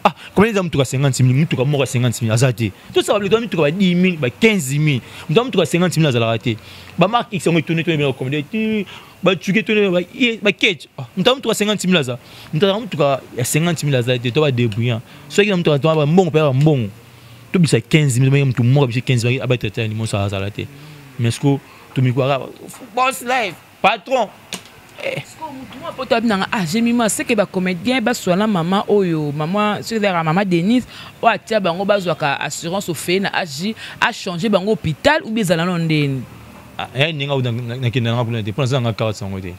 Ah, combien eza mutuka 50 000? Mutuka moko ya 50 000 aza te. Tosala biloko mituka ba 10 000, ba 15 000. Mutu mutuka 50 000 azalaka te. Ba marque X yango etoni etoni bino combien ti ba tuke etoni ba ba ketch. Mutu mutuka 50 000 aza. Mutu azalaka mutuka ya 50 000 aza te, to ba débrouillant. Soki na mutuka to ba mbongo pe ba mbongo. Tobisa 15 000 mutu moko bisa 15 000 abeta te ni monso azala te. Mais ce que tomikwaka boss life patron. Mutu moko poto abi nanga ah Jemima c'est que ba comédien baswana mama oyo mama soki ezalaka mama Denise oyo atia bango bazwaka assurance ofeye na HJ a changer bango hôpital ou bien ezala nano ndeni. Ah eh ndenge nakenda nanga kuna te mpo naza nanga carte yango te.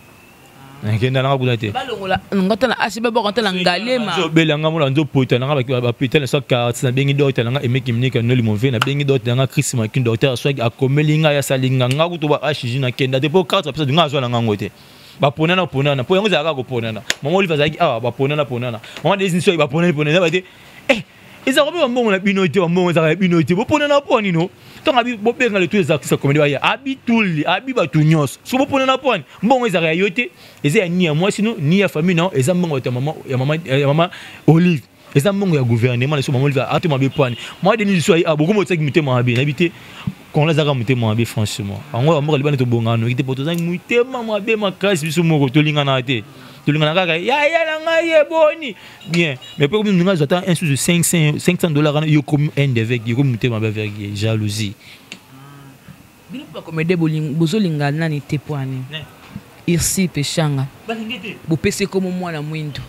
Nakenda nanga kuna te. Balongola ngata na HJ babwaka nta na Ngalema. Nzobela nga mola nzopota nanga bapita na so carte nabengi docteur nanga Aimé Kimnika noli mauvais nabengi docteur nanga Chris Makin docteur soki akomeli nga ya salinga nga kutu ba HJ nakenda te mpo carte bapesa nga azwa na ngango te. Baponana ponana mpo yango ezalaka koponana. Mama Olive azalaki awa baponana ponana. Mama Denise soki baponani ponana ba te. Eh ezalaka mpe bambongo na bino te, bambongo ezalaka ya bino te, boponana mpo nini? Ntango abi bobenga le tout les artistes comédie baya abi tuli abi bato nyonso soki boponana mpo nini? Mbongo ezalaka ya yo te, eza ya ni ya mwasi no ni ya famille no, eza mbongo ya mama ya mama ya mama Olive, eza mbongo ya gouvernement na so mama Olive ate mabe mpo nini? Mama Denise so ayi bokomi otiaki motema mabe nayebi te. Congolais azalaka motema mabe franchement. Yango ya mboka libanda tobongana noki te mpo tozangi motema mabe makasi biso moko tolinganaka te. Tolingana kaka ya ya na ngai ye boni bien mais mpe komi moninga azwa ata un sous de 500 dollars wana yo komi inde avec yo komi motema mabe avec ye jalousie. Bino mpe bacomédien bozolinga nani te mpo ani Irsi Peshanga bopesi ekomo mwana mwindu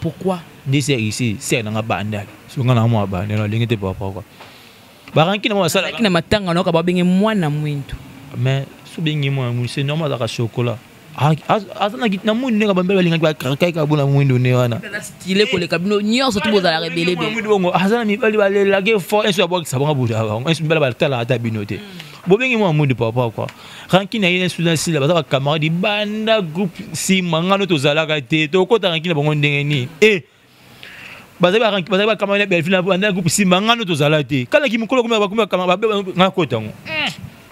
pourquoi? Nde se Irsi se nanga bandal so nga na mwa bandal nalingi te papa quoi. Baranki na basala na matanga na ba benge mwana mwindu. Mais so bengi mwana mwindu c'est normal azaka chocolat. Aza na na mwindu ndenge bambele balingaki ba craquer ka bona mwindu ne wana. Aza stylé koleka bino nyonso tu bozalaka ebele ebele. Mwindu bongo aza na mibali balelaki fort enso abwakisa bango buta bango enso mibali batala ata bino te. Bobengi mwana mwindu papa quoi. Ranki na ye enso na sila baza ba camarade banda groupe sima ngano tozalaka te tokota ranki na bango ndenge nini? Eh bazali bazali bakamara na Bellevue na banda groupe Simba ngano tozala te kala ki mokolo komi bakomi bakamara babe nga kota ngo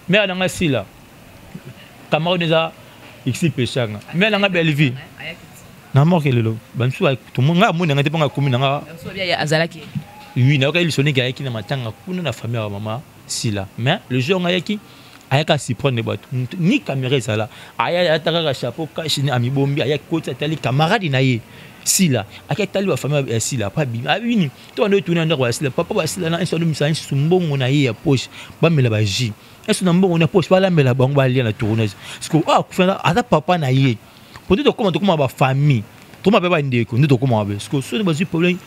mère na nga sila camarade eza ixi peshanga mère na nga Bellevue na morke lelo bamisusu nga amoni nanga te mpo nga akomi na nga azalaki oui nayokaki lisoniki ayaki na matanga kuna na famille ya mama sila mais le jour nga ayaki ayaka surprendre bato ni caméra ezala aya ata kaka chapeau cache ni amibombi aya koti atali camarade na ye sila aki atali ba famille ya sila apa abimi abini to bando etuni ndako ya sila papa ba sila na enso misa enso mbongo na ye ya poche bamela ba jus enso na mbongo na poche balambela bango balia na tournage parce que ah kufa aza papa na ye peut-être tokoma tokoma ba famille tokoma pe ba ndeko nde tokoma ba parce que soki bazwi problème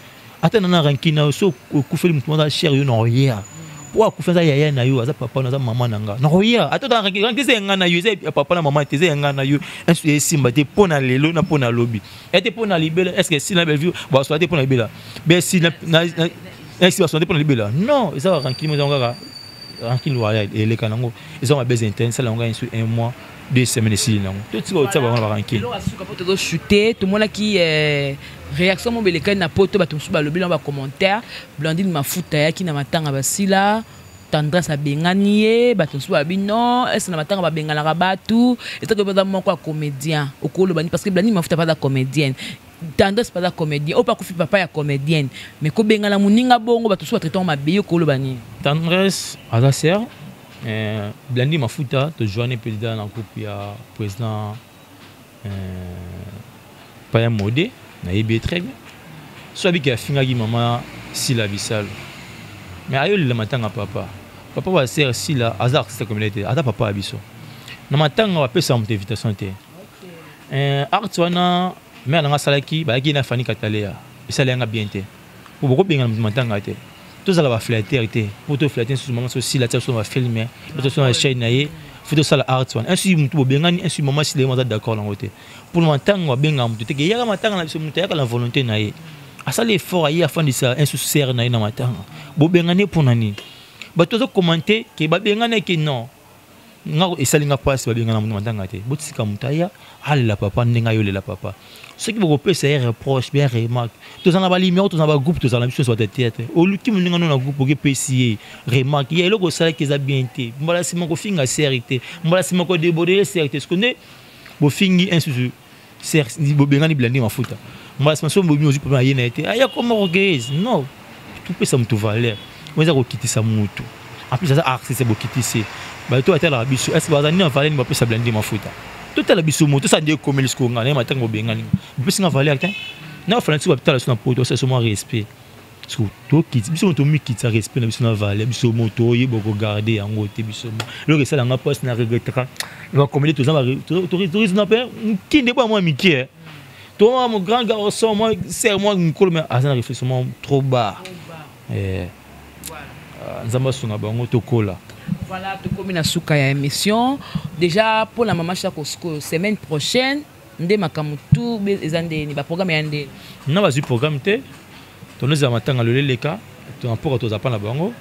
ata na na rankine na yo so okufeli moto moko aza cher yo na oya po akufi aza yaya na yo aza papa na aza mama na nga na oya ata ota rankine rankine eza ya nga na yo eza ya papa na mama te eza ya nga na yo enso esimba te mpo na lelo na mpo na lobi ya te mpo na libela est ce que si na Bellevue basola te mpo na libela be si na esi basola te mpo na libela non eza rankine eza kaka rankine royale eleka nango eza mabe eza interne esala yango enso un mois 2 semaines esili nango totika kotia bango na barankine. Eloko ya suka mpo tozochute tomonaki réaction moko elekani na poto bato mosusu balobi na bacommentaire Blandine Mafuta ayaki na matanga basila Tendresse abengani ye bato mosusu balobi non est na matanga babenganaka bato ezaki baza moko ya comédien okoloba nini parce que Blandine Mafuta mpe aza comédienne Tendresse mpe aza comédien oyo mpe akufi papa ya comédienne mais kobengana moninga bongo bato mosusu batraite yango mabe yo okoloba nini? Tendresse aza sœur Blandi Mafuta tojoine président na groupe ya président Paya Mode nayebi ye très bien so abiki afingaki mama Sila Bisalo mais ayolela matanga papa Papa ba sœur Sila aza artiste comédien te, aza papa ya biso. Na matanga bapesaka moto invitation te. Eh, art wana mère nanga asalaki bayaki na Fanny Katalea esali yanga bien te. Po bokobengana moto matanga te. Tozala ba flatteur te. Po to flatteur susu mama so Sila tia so ba film, to so na chaîne na ye. Faut tosala art wana. Ainsi moto bobengani, ainsi mama Sila ye aza d'accord nango te. Pour matanga babengaka moto te. Eyaka matanga na biso moto ayaka na volonté na ye. Asali effort aye afandisa un sous sœur na ye na matanga. Bobengani ye pona nini? Bato bazo commenter ke babengani ke non. Nga esali nga mpasi babengana moto matanga te. Botika moto aya alela papa ndenge ayolela papa. Soki bokopesa ye reproche bien remarque, tozala na ba numéro, tozala na ba groupe, tozala na biso nyonso bato ya théâtre. Oluki moninga no na groupe okepesi ye remarque, ya eloko osalaki eza bien te. Mbala nsima kofinga sœur te, mbala nsima kodéborde sœur te. Soki nde bofingi un susu sœur, bobengani bilandi mafuta. Mbala nsima soki bobi ozwi problème aye na ye te, aya koma orgueilleuse. Non, topesa moto valeur. Oyo eza kokitisa moto. En plus aza artiste bokitisi. Bato batalaka biso, est-ce que bazali na valeur nini bapesa bilandi mafuta? Totala biso moto, tosala nde ekomeli sikoyo ngai, naye matanga bobengani. Bopesi nga valeur te. Na bafana biso batala biso na poto, osala biso mwa respect. Parce que tokiti, biso moto tomikitisa respect na biso na valeur, biso moto oyeba kogarde yango te biso mo. Eloko esala nga mpasi na regrettera. Ba comédie toza ba to, to, to, to, na pe, nkinde ba mwa mike, eh. To, mon grand garçon, moi, c'est moi, mokolo, mais aza na réflexion mwa trop bas. Eh. Nzambe asunga bango tokola. Voilà, tokomi na suka ya émission. Déjà pour la maman Chako semaine prochaine nde makambo tout eza ndeni ba programme ya ndeni. Na bazui programme te. Toneza matanga loleleka, to na mpoka toza pa na bango.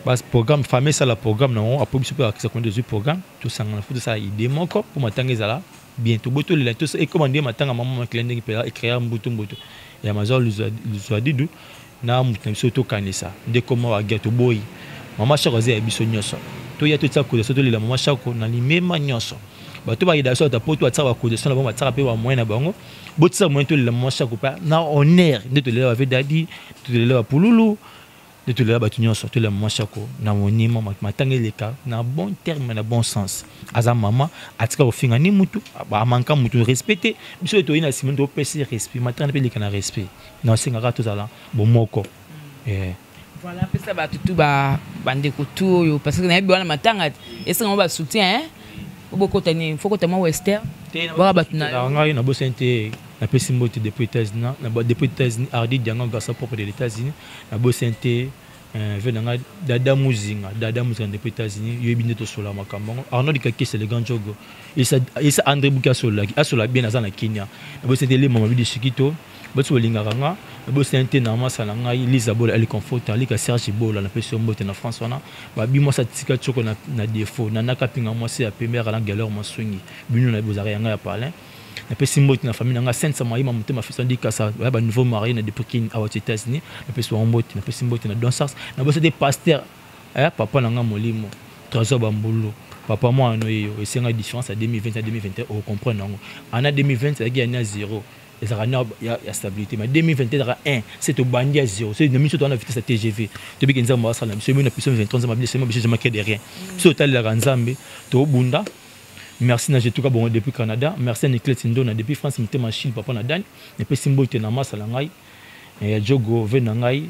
Bas programme famille sala programme na ngo apo biso pe akisa konde zui programme to sangana futa sala idée moko pour matanga ezala bien. To boto lela to e comme ndé matanga maman makila ndenge pe e créer mbutu mbutu. Ya mazor luzwadidu na mutu na biso tokanisa nde koma wa ghetto boy. Mama Chako azali ya biso nyonso. Toya totia cotisation, tolela Mama Chako na limema nyonso. Bato bayeda biso ata poto batia ba cotisation na bango, batiaka pe ba moyen na bango. Botia moyen tolela Mama Chako pa na honneur nde tolela ba Vedadi, tolela ba Pululu, nde tolela bato nyonso, tolela Mama Chako na monima, matanga eleka na bon terme, na bon sens. Aza mama, atika kofinga ni mutu, amanka mutu respect te. Biso toyi na nsima, topesi respect, matanga pe eleka na respect. Na osengaka tozala bomoko. Eh. Voilà, pesa bato tu ba bandeko tu oyo parce que nayebi wana matanga esenga ba soutien, hein. Obokota ni faut kota mwa Western. Te, na Baka bato na na ngai na bosani te, napesi mbote depuis États-Unis, na ba depuis États-Unis, Hardy Dianga, garçon propre de l'États-Unis, na bosani te, ve na ngai Dada Muzinga, Dada Muzinga depuis États-Unis, yoyebi nde tosola makambo yango. Arnaud Kakese le grand jogo. Esa, esa André Bouki asolaki, asola bien aza na Kenya. Na bosani te le mama Bidi Shikito. Basi bolingaka nga, na bosani te na masa na ngai Lisa Bola, elle conforte, alika Serge Bola, na pesi yo mbote na France wana. Babi mwasi atika tshoko na défaut, na naka pinga mwasi ya pembe ya na galère masungi. Bino na bozaka yanga ya palin. Na pesi mbote na famille na nga Sainte Samaïma motema fils Andy Kassa, ba ba nouveau marié na depuis Kin awa aux États-Unis. Na pesi wa mbote, na pesi mbote na Don Sars, na bosani te pasteur, eh, papa na nga molimo, Trésor Bambulu. Papa moi no yeyo, esenga différence à 2020 à 2021, on comprend nango. En 2020, c'est qu'il y a 0. Ezalaka na ya stabilité, mais 2021 ezalaka 1, c'est au bandi à 0. C'est une mission de vitesse à TGV. Tobi ke nzambe asala biso, na puissance 23 nzambe abisa biso, jamais de rien. Biso totalelaka nzambe, tobunda. Merci na Jetuka Bongo depuis Canada. Merci à Nicolas Ndona depuis France, motema Chine, papa na Dan. Napesi mbote na masa na ngai. Ya Jogo ve na ngai.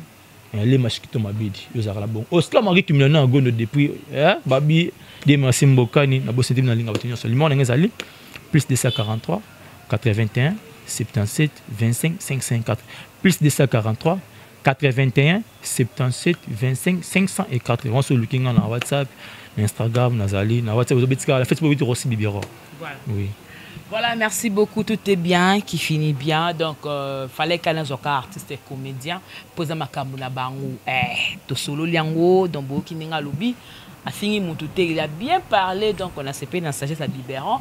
Ya Lema Shikito Mabidi. Yo zalaka na bongo. Oscar Marie Tumila na Gondo depuis, eh, Babi, de merci Mbokani, na bosi na linga bato nyonso. Numéro na ngai ezali plus 243 81 77 25 554. Plus 243 81 77 25 504. On se looking na WhatsApp, na Instagram, na Zali, na WhatsApp, vous avez la Facebook, vous avez aussi Bibiro. Voilà. Oui. Voilà, merci beaucoup. Tout est bien, qui finit bien. Donc, fallait qu'un zoka artiste et comédien pose makambo na bango. Eh, to solo liango, donc boki ninga lobi. Afingi mutu te, il a bien parlé, donc on a sepé dans sagesse à biberon.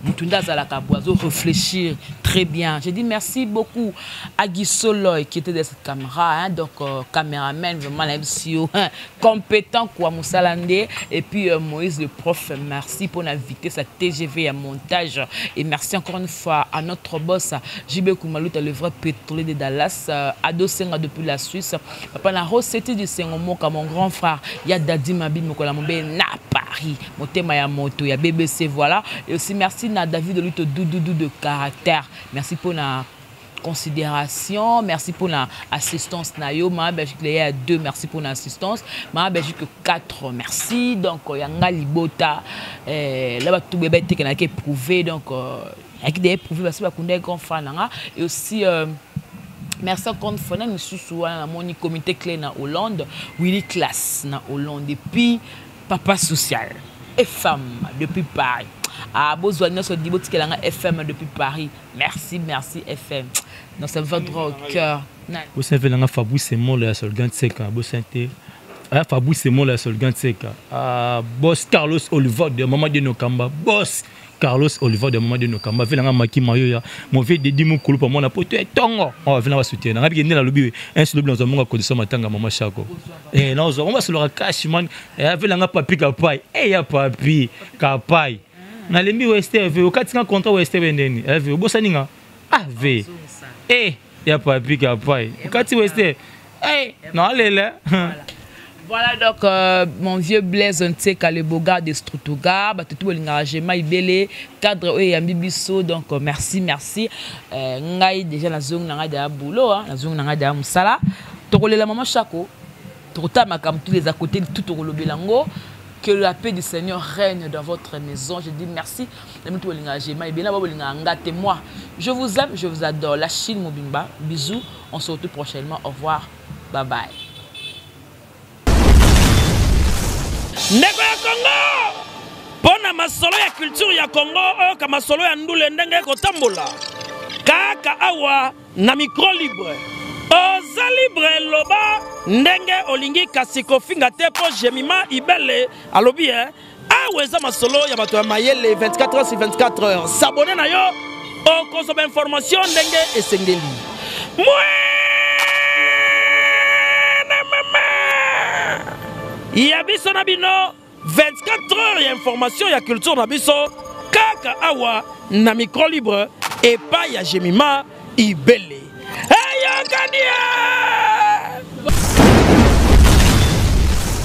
Mutunda Zalaka Boiseau réfléchir très bien. Je dis merci beaucoup à Guy Soloy qui était de cette caméra, hein, donc caméraman, vraiment la MCO, hein, compétent quoi, Moussalande. Et puis Moïse le prof, merci pour l'inviter sa TGV à montage. Et merci encore une fois à notre boss JB Koumalouta, le vrai pétrolier de Dallas, Ado Senga depuis la Suisse. Papa na Rossetti du Sengomoka, mon grand frère, ya Dadi Mabi Mokola Mombe na Paris, Motema ya moto, ya BBC, voilà. Et aussi merci na David Luto Doudoudou de caractère. Merci pour la considération, merci pour la assistance na yo, ma Belgique ya 2, merci pour l'assistance, ma Belgique 4, merci. Donc ya nga libota eh, là ba tout bébé te kana ke prouver donc yaki de prouver parce que bakunda grand frère nanga et aussi merci encore une fois na misusu wana namoni comité clé na Hollande, Willy Class na Hollande et puis papa social et femme depuis Paris. Ah, bozwa nyonso di botikela nga FM depuis Paris. Merci, merci FM. Donc ça me va droit au cœur. Bosana mpe nanga Fabrice Mola ya Solgan Tseka, bosana te ah, Fabrice Mola ya Solgan Tseka, ah, boss Carlos Oliver de Mama de Nokamba, boss Carlos Oliver de Mama de Nokamba, ve nanga Maki Mayoya, mon vieux Dedi Mukulu pa mwana poto etongo, oh ve nanga soutien nanga bike ndela lobi un solo blanc monga condition matanga Mama Shako. Eh na ozo ngoma solo cash man, eh ve nanga papi kapai, eh ya papi kapai. Nalembi Wester ve okati nga contrat Wester ndeni, eh ve obosani nga. Ah ve. Eh ya papi kapai. Okati Wester. Eh na lela. Voilà donc mon vieux Blaise Ntseka, le beau gars de Strutuga, bah tout bolingaka Jema Ibele, cadre oyo ya biso donc merci merci. Ngai déjà na zong na ngai da boulot hein, na zong na ngai da musala. Tokolela maman Chako, tokota makambo tous les à côté tout tokolobela ngo. Que la paix du Seigneur règne dans votre maison. Je dis merci. Moi, je vous aime, je vous adore. La Chine Mobimba, bisous. On se retrouve prochainement. Au revoir. Bye bye. Ndeko ya Congo, pona masolo ya culture ya Congo, oyoka masolo ya ndule ndenge ekotambola. Kaka awa na micro libre. Oza libre loba ndenge olingi kasi kofinga te po Jemima Ibele alobi hein. Awa eza masolo ya bato ya mayele 24 heures sur 24 heures. S'abonner na yo okozwa ba information ndenge esengeli. Mwana mama ya biso na bino 24 heures ya information ya culture na biso kaka awa na micro libre epai ya Jemima Ibele. Eyokani!